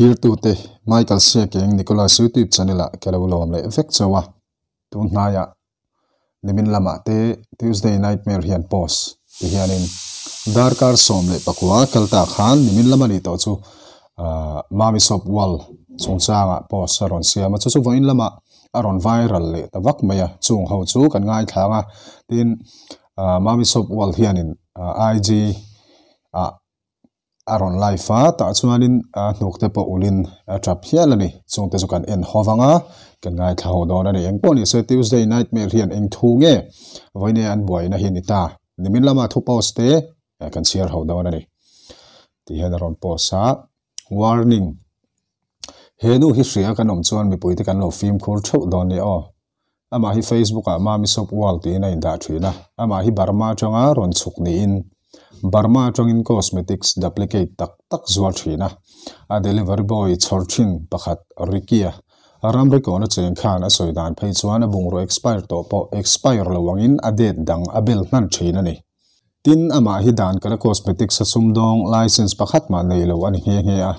Thlirtute, Michael Siakeng Nicholas YouTube channel ah ka lo lawm leh vek chauh a, tun hnaiah nimin lamah te Tuesday Nightmare hian post ti hianin darkar 19 kal ta khan nimin lama nih tawh chu Mami Soap Wall chungchangah post a rawn siam a, chu chu vawiin lamah a rawn viral leh ta vak mai a, chung ho chu kan ngaithlang a, tin Mami Soap Wall hianin IG ah a rawn live a, tah chuanin a hnuk te pawh ulin a tap hial a ni. Chungte chu kan en ho vang a, kan ngaithla ho dawn a ni. Engpawh ni se Tuesday Nightmare hian eng thu nge vawiin an buaina hi ni ta. Nimin lama thu post te kan chhiar ho dawn a ni. Ti hian a rawn post a, Warning, He nu hi hria kan awm chuan mipuite kan lo fimkhur theuh dawn nia aw. Amah hi Facebook ah Mami Soap World tiin a indah thin a, amah hi Burma atanga rawn chhuk niin Burma atangin cosmetics duplicate tak tak zuar thin a, a delivery boy chhawr thin pakhat Ricky-a ramri kawna cheng khan a sawi dan phei chuan a bungraw expire tawh pawh expire lo angin a date dang a bel hman thin a ni. Tin, amah hi dan kala cosmetics a sumdawng license pakhat mah nei lo a ni nghe nghe a.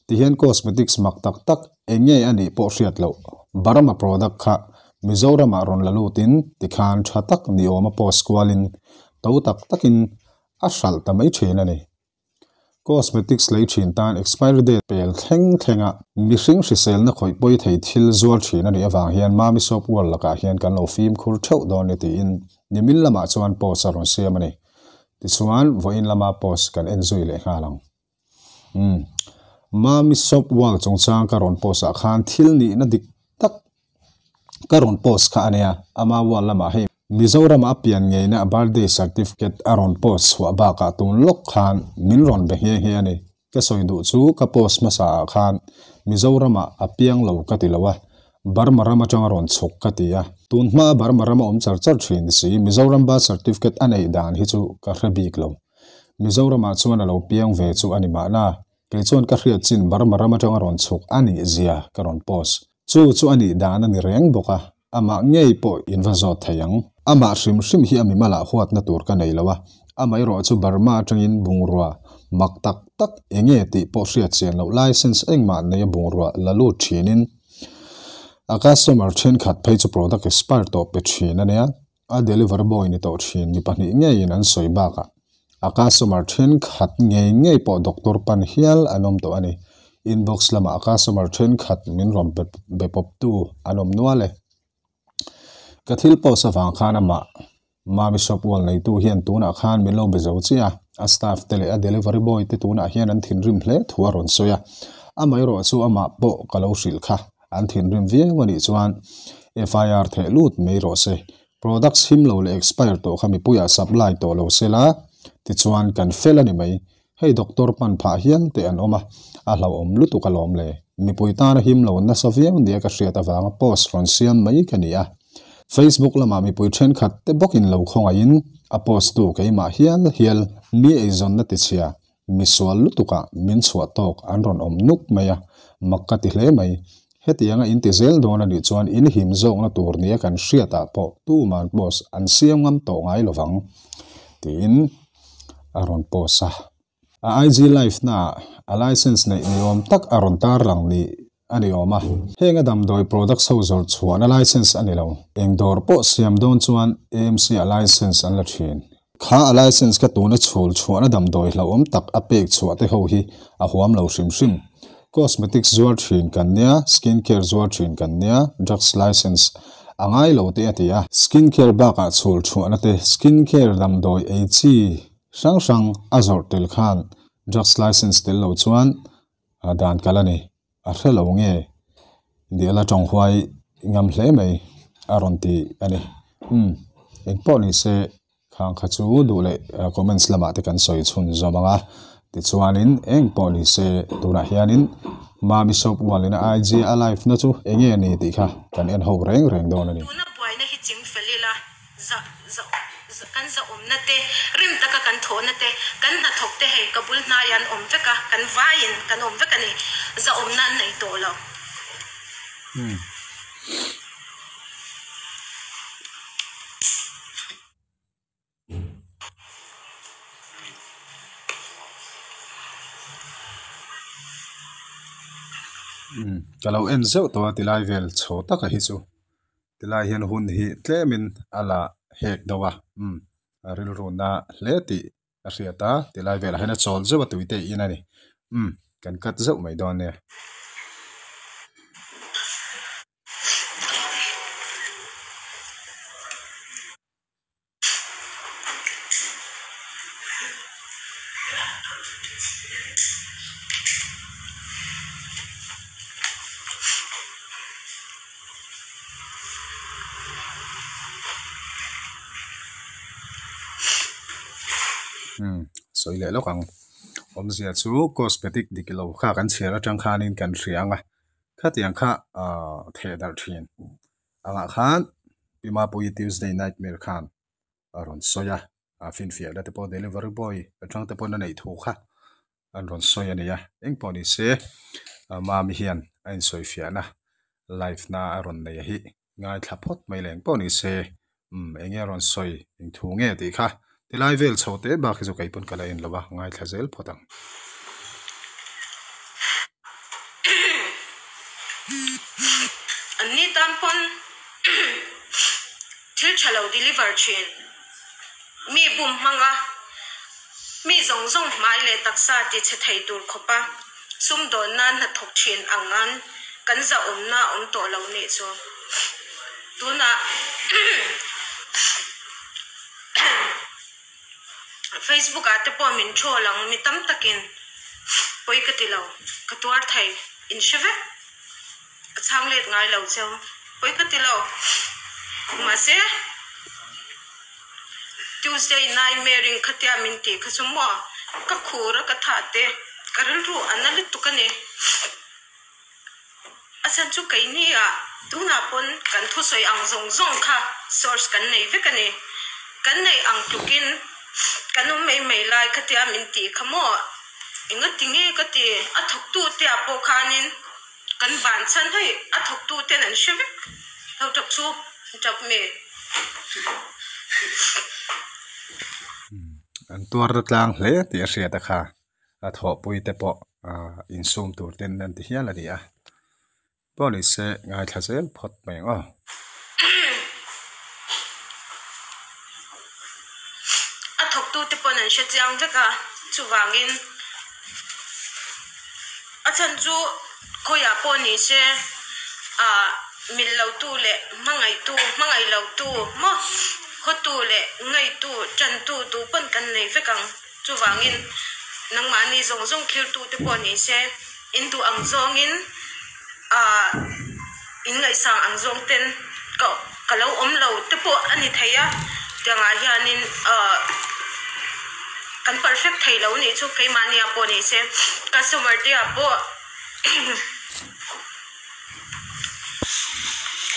Tihian cosmetics mak tak tak eng nge a nih pawh hriat loh. Burma product kha Mizoramah rawn la lutin tikhan tha tak ni awma post kualin to tak takin a hralh ta mai thin a ni. Cosmetics lei thin tan expiry date pel thleng thlenga mihring hriselna khawih pawi thei thil zuar thin a nih avang hian Mami Soap World lakah hian kan lo fimkhur theuh dawn ni tiin nimin lamah chuan post a rawn siam a ni. Tichuan vawiin lama post kan en zui leh nghal ang. Umm. Mami Soap World chungchang ka rawn post ah khan thil nihna dik tak ka rawn post kha a nia. Ama wall lamah hei Mizoram a pian ngeina a birthday certificate a rawn post chhuah bakah tun lawk khan min rawn be nghe nghe a ni. Ka sawi duh chu ka post hmasa ah khan Mizoram ah a piang lo ka ti lo a, Burma ram atanga rawn chhuk ka ti a. Tun hma Burma rama awm char char thin si Mizoram birth certificate a neih dan hi chu ka hre bik lo. Mizoramah chuan a lo piang ve chu a ni mahna, kei chuan ka hriat chin Burma ram atanga rawn chhuk a nih zia ka rawn post. Chu chu a nih dan a ni reng bawk a, amah ngei pawh in va zawt thei ang. Amah hrim hrim hi a mimalah huatna tur ka nei lo a, amaherawh chu Burma atangin bungrua mak tak tak enge tih pawh hriat chian loh license engmah nei a bungrua la lut thinin a customer thenkhat phei chu product expire tawh pe thin a nia. A delivery boy ni tawh thin mi pahnih ngeiin an sawi bakah a customer thenkhat ngei ngei pawh doctor pan hial an awm tawh a ni. Inbox lamah a customer thenkhat min rawn be pawptu an awm nual e. Ka thil post avang khan amah Mami shop wall neitu hian tunah khan min lo be zo chiah a, a staff te leh a delivery boy te tunah hian an thinrim hle thu a rawn sawi a. Amaherawh chu amah pawh ka lo hrilh kha. An thinrim viau a nih chuan FIR theh lut mai rawh se. Products him lo leh expire tawh kha mipuiah supply tawh lo se la, tichuan kan fel a ni mai. Hei doctor pan phah hial te an awm a, a hlauhawm lutuk alawm le. Mipui tana him lo nasa viau nia ka hriat avanga post rawn siam mai ka ni a. Facebook lamah mipui thenkhat te bawkin lo khawngaihin a post tu keimah hial hial mi eizawnna tichhia Misual lutukah min chhuah tawk an rawn awm nuk mai a, mak ka ti hle mai. Hetianga in ti zel dawn a nih chuan in him zawkna tur nia kan hriatah pawh tuman post an siam ngam tawh ngai lovang, tiin a rawn post a. A IG live naah a license neih ni awm tak a rawn tarlang ni a ni awm a. Heng a damdawi products ho zawrh chhuahna license a ni lo. Eng dawr pawh siam dawn chuan AMC ah license an la thin. Kha a license kha tuna chhul chhuahna damdawi hlauhawm tak a pek chhuah te ho hi a huam lo hrim hrim. Cosmetics zuar thin kan nia, skin care zuar thin kan nia, drugs license a ngai lo te a ti a. Skin care bakah chhul chhuahna te skin care damdawi ei chi hrang hrang a zawrh tel khan drugs license tel lo chuan A dan kal a ni. A hre lo nge? Diala tawng huai ngam hle mai a rawn ti a ni. Umm, engpawh ni se khang kha chu duh leh comments lamah te kan sawi chhun zawm ang a. Tichuanin engpawh ni se tunah hianin Mami Soap Wall-in a IG a live na chu enge a ni tih kha kan en ho reng reng dawn a ni. Tuna buaina hi ching fel ila. Za, za, za, kan zahawmna te, rim taka kan thawhna te, kan hnathawk te hei ka bul hnai an awm vek a, kan vaiin kan awm vek a ni. Zahawmna an nei tawh lo. Umm ka lo en zeuh tawh a tilai vel chho taka hi chu tilai hian hun hi tlemin a la hek deuh a umm a rilru na hle tih a hriat a tilai velah hian a chawl zeuh a tui te in a ni umm kan cut zeuh mai dawn nia. Umm sawi leh lawk ang awmzia chu cosmetic dik lo kha kan chhiar atang khanin kan hria ang a khatiang kha ahh theh darh thin. Angah khan Pi Mapuii Tuesday Nightmare khan a rawn sawi a, a finfiahna te pawh delivery boy atang te pawn a neih thu kha an rawn sawi a ni a. Engpawh ni se Mami hian a insawifiahna live na a rawn nei a hi ngaithla phawt mai leh engpawh ni se umm eng nge a rawn sawi eng thu nge tih kha tilai vel chho teh bak hi chu kei pawn ka la en lo a ngaithla zel phawt ang. An ni tan pawn thil tha lo deliver thin. Mi bum hmanga mi zawng zawng hmai leh taksa ti chhe thei tur khawpa sumdawn nan hnathawk thin ang an kan zahawmna awm tawh lo nih chu. Tunah Facebook ah te pawh min troll ang mi tam takin pawi ka ti lo ka tuar thei in hre vek ka chhang let ngai lo cheu pawi ka ti lo mahse Tuesday nightmare in khatia min tih kha chu maw ka khur a ka thah te ka rilru a na lutuk a ni. A chhan chu keini ah tunah pawn kan thusawi ang zawng zawng kha source kan nei vek a ni. Kan neih ang tlukin kan awm mai mai lai khatia min tih kha maw enga ti nge ka ti a thawktu te ah pawh khanin kan ban chhan hei a thawktu ten an hre vek ho tap chu tap mi. An tuar ta tlang hle tih a hriat a kha. A thawhpui te pawh insum tur ten an ti hial a ni a. Pawh ni se ngaithla zel phawt mai ang aw. A thawktu te pawn an hre chiang vek a, chuvangin a chhan chu khawiah pawh ni se ah mil lo tu leh hmangaihtu hmangaih lo tu maw hawtu leh ngaitu tantu duh pawn kan nei vek ang. Chuvangin, nangmahni zawng zawng thirtute pawh ni se, in duh ang zawngin, ah, in ngaihsang ang zawng ten ka ka lo awm lo te pawh a ni thei a, tiangah hianin, ah, kan perfect thei lo nih chu keimahnia pawh ni se, customer te ah pawh.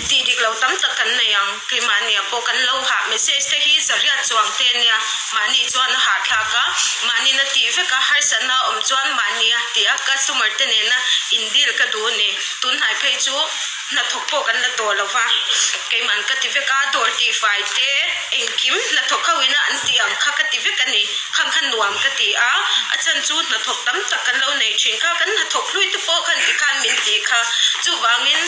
Tih dik lo tam tak kan nei ang. Keimahnia pawh kan lo hah. Message te hi zariat chuang te ania. Mahni chuan a hahthlak a, mahni na tih vek a, harsatna a awm chuan mahnia tih a customer te nena in deal ka duh a ni. Tunhnai phei chu hnathawk pawh kan la tawh lo va, keiman ka ti vek a, dawr tihfai te engkim hnathawk ho ina an tih ang kha ka ti vek a ni. Khang kha nuam ka ti a, a chhan chu hnathawk tam tak kan lo nei thin kha, kan hnathawk hlui te pawh khan tikhan min ti kha, chuvangin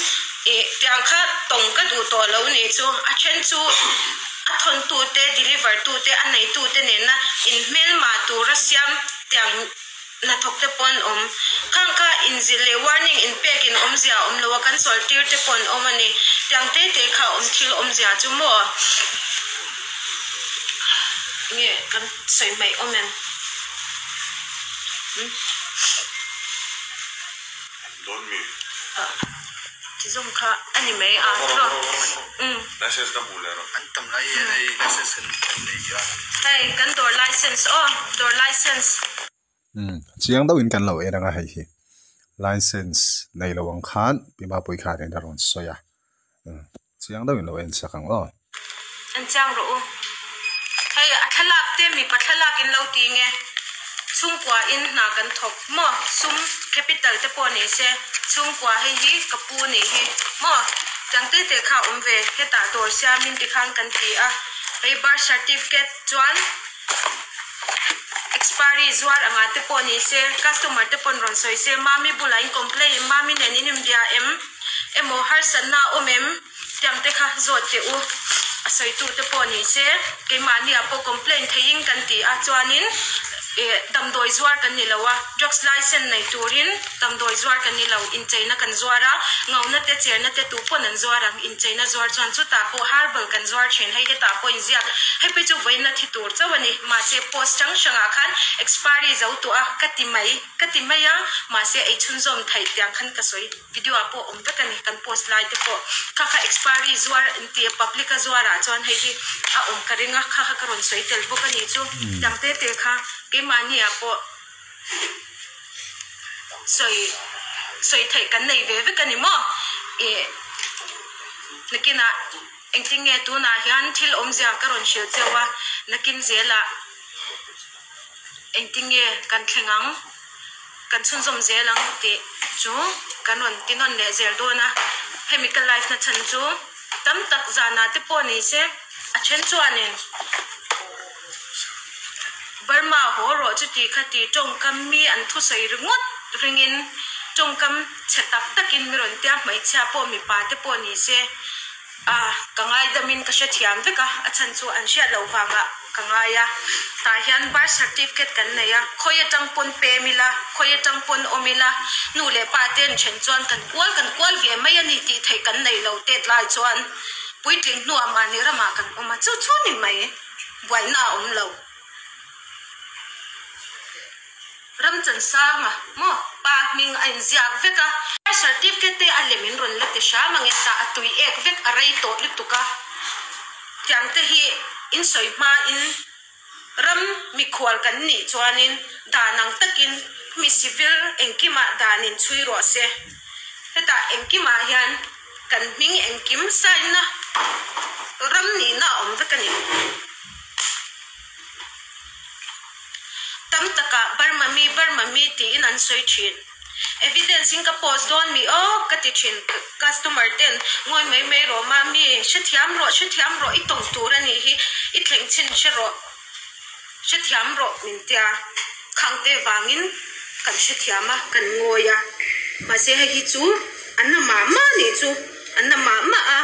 ih tiang kha tawng ka duh tawh lo ni chu, a then chu a thawn tu te deliver tu te a nei tu te nena in hmelma tura siam tiang hnathawk te pawh an awm, khang kha inzilh leh warning in pek in awmzia a awm lo a, kan sawi tir te pawh an awm a ni, tiang te te kha awm thil awmzia chu maw. Nge kan sawi hmaih awm em? Dawn mi? Ti zawng kha a ni mai a tiraw? Umm. License ka hmuh leh rawh. An tam lai hian hei license kan nei a. Hei kan dawr license aw, dawr license. Umm chiang deuh in kan lo en anga hei hi license nei lo ang khan Pi Mapui khan in a rawn sawi a. Umm. Chiang deuh in lo en sak ang aw. En chiang rawh u. Hei a thlalak te mipa thlalak in lo ti nge. Chhungkua in hna kan thawk maw sum capital te pawh ni se chhungkua hei hi ka pu ni hi maw tiang te te kha awm ve hetah dawr siam in tikhan kan ti a hei birth certificate chuan. Expiry zuar anga te pawh ni se, customer te pawn rawn sawi se, Mami bulah in complain, Mami nen in inbia em? Emaw harsatna a awm em? Tiang te kha zawt teh u. A sawitu te pawh ni se, keimahni ah pawh complain theihin kan ti a, chuanin eh damdawi zuar kan ni lo a, drugs license nei turin damdawi zuar kan ni lo, incheina kan zuar a, ngauna te cherna te tu pawn an zuar ang, incheina zuar chuan chutah pawh herbal kan zuar thin, hei hetah pawh inziak, hei phei chu vawiin la thi tur chauh a ni, mahse post hrang hrangah khan expiry zo tawh a ka ti mai, ka ti mai a, mahse ei chhunzawm theih tiang khan ka sawi. Video ah pawh awm vek a ni, kan post lai te pawh kha kha expiry zuar an ti a, public a zuar ah chuan hei hi a awm ka ring a, kha kha ka rawn sawi tel bawk a nih chu, tiang te te kha keimahni ah pawh sawi sawi theih kan nei ve vek a ni maw, ih nakinah engtin nge tunah hian thil awmzia ka rawn hrilh cheu a, nakin zelah engtin nge kan thleng ang. Kan chhunzawm zel ang tih chu kan rawn ti nawn leh zel dawn a, hemi ka live na chhan chu tam tak zanah te pawh ni se a then chuanin Burma haw rawh chuti kha ti tawngkam mi an thusawi ringawt ringin tawngkam chhe tak takin mi rawn tia hmeichhia pawh mipa te pawh ni se A, ka ngaidamin ka hrethiam vek a, a chhan chu an hriat loh vangah ka ngai a. Tah hian birth certificate kan nei a, khawi atang pawn pem ila, khawi atang pawn awm ila, nu leh pa te an then chuan kan kual kan kual ve mai a ni tih theih kan nei lo tet lai chuan puitling hnuah mahni ramah kan awm a, chu chu ni mai, buaina a awm lo. Ramchansanga maw pa hming a inziak vek a. Birth certificate te a lem in rawn la ti hram ang e tah a tui ek vek a rei tawh lutuk a. Tiang te hi in sawi hma in ram mikhual kan nih chuan in dan ang takin mi civil engkimah dan in chhui rawh se. Hetah engkimah hian kan hming engkim sign na ram nihna a awm vek a ni. Tam takah Burma mi Burma mi tiin an sawi thin. Evidence in ka post dawn mi aw ka ti thin. Customer ten ngawi mai mai rawh mami, hrethiam rawh hrethiam rawh i tawng tur a nih hi, i thleng chhin hre rawh, hrethiam rawh min tia. Khangte vangin kan hrethiam a, kan ngawi a. Mahse hei hi chu an na mah mah nih chu, an na mah mah a.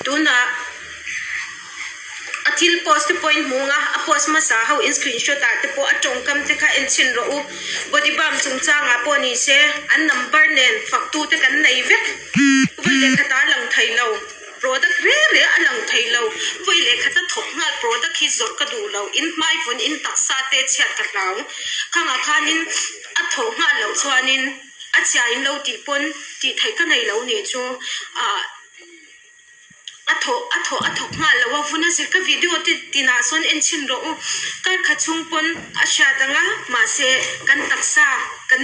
Tunah. A thil post te pawhin hmung a, a post hmasa ho in screenshot ah te pawh a tawngkam te kha en chhin rawh u. Body balm chungchangah pawh ni se an number nen faktu te kan nei vek. Vawi leh khat a lang thei lo, product re re a lang thei lo. Vawi leh khat a thawk nghal product hi zawrh ka duh lo, in hmai vawn in taksa te chhiat ka hlau. Khangah khanin a thawh nghal loh chuanin a chhia in lo tih pawn tih theih ka nei lo nih chu ah. A thawh a thawh a thawk nghal lo a, vuna zir ka video te tinah sawn en chhin rawh u. Kar khat chhung pawn a hriat ang a, mahse kan taksa kan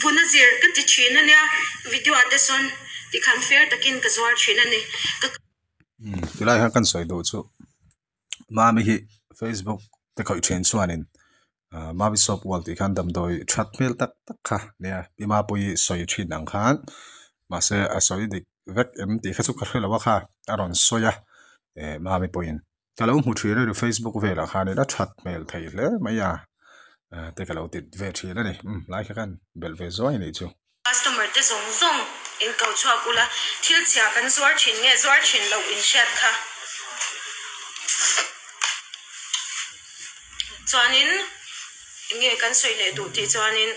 vuna zir ka ti thin a nia, video ah te sawn tikhan fair takin ka zuar thin a ni. Ka. Umm tilai kha kan sawi duh chu Mami hi Facebook te khawih thin chuanin ah Mami soap wall tih khan damdawi that hmel tak tak kha nia pi Mapuii sawi thin ang khan mahse a sawi dik vek em tih kha chu ka hre lo a kha a rawn sawi a eh Mami pawhin ka lo hmu thin a ni Facebook velah khanin a that hmel thei hle mai a ah te ka lo ti ve thin a ni umm lai kha khan belh ve zuai a nih chu. Customer te zawng zawng in ko chhuak ula, thil chhia kan zuar thin nge zuar thin loh in hriat kha. Chuanin enge kan sawi leh duh tih chuanin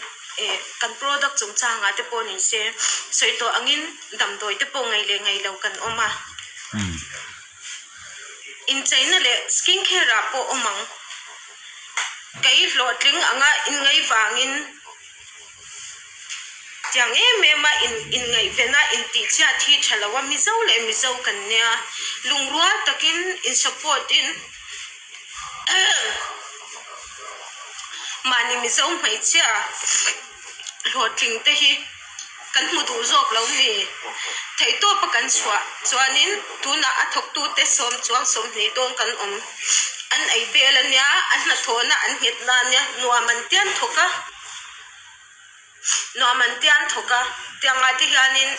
eh kan product chungchangah te pawh ni se sawi tawh angin damdawi te pawh ngaih leh ngaih lo kan awm a. Incheina leh skin care ah pawh awm ang. Kei hlawhtling anga inngaih vangin. Tiang em em a in inngaihven a intihchhiat hi tha lo a, Mizo leh Mizo kan nia, lungrual takin in support in mahni Mizo hmeichhia hlawhtling te hi kan hmu duh zawk lo ni. Theihtawp a kan chhuah chuanin tunah a thawktute sawm chuang 20 dawn kan awm. An ei bel a nia, a hnathawhna an nghet na a nia, nuam an tian thawk a. Nuam an tian thawk a, tiangah te hianin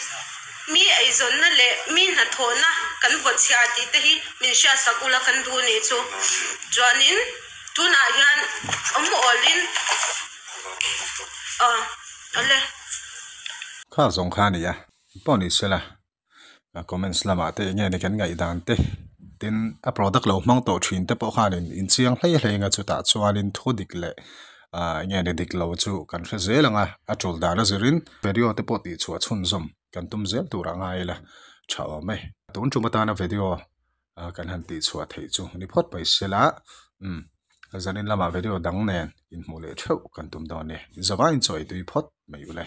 mi eizawnna leh mi hnathawhna kan vaw chhia tih te hi min hriatsak ula kan duh nih chu. Chuanin. Tunah hian awm awlin aw awle. Kha zawng kha a ni a, pawh ni sela comments lamah te enge ni kan ngaihdan te tin a product lo hmang tawh thin te pawh khanin inchiang hlei hlei anga chutah chuanin thu dik leh ah enge ni dik lo chu kan hre zel ang a, a tul dan a zirin video te pawh tihchhuah chhunzawm kan tum zel tur a ngai ila tha awm e. Tun tum atana video kan han tihchhuah theih chu ni phawt mai sela umm zanin lamah video dang nen inhmuh leh theuh kan tum dawn e. Zavain chawi tui phawt mai ule.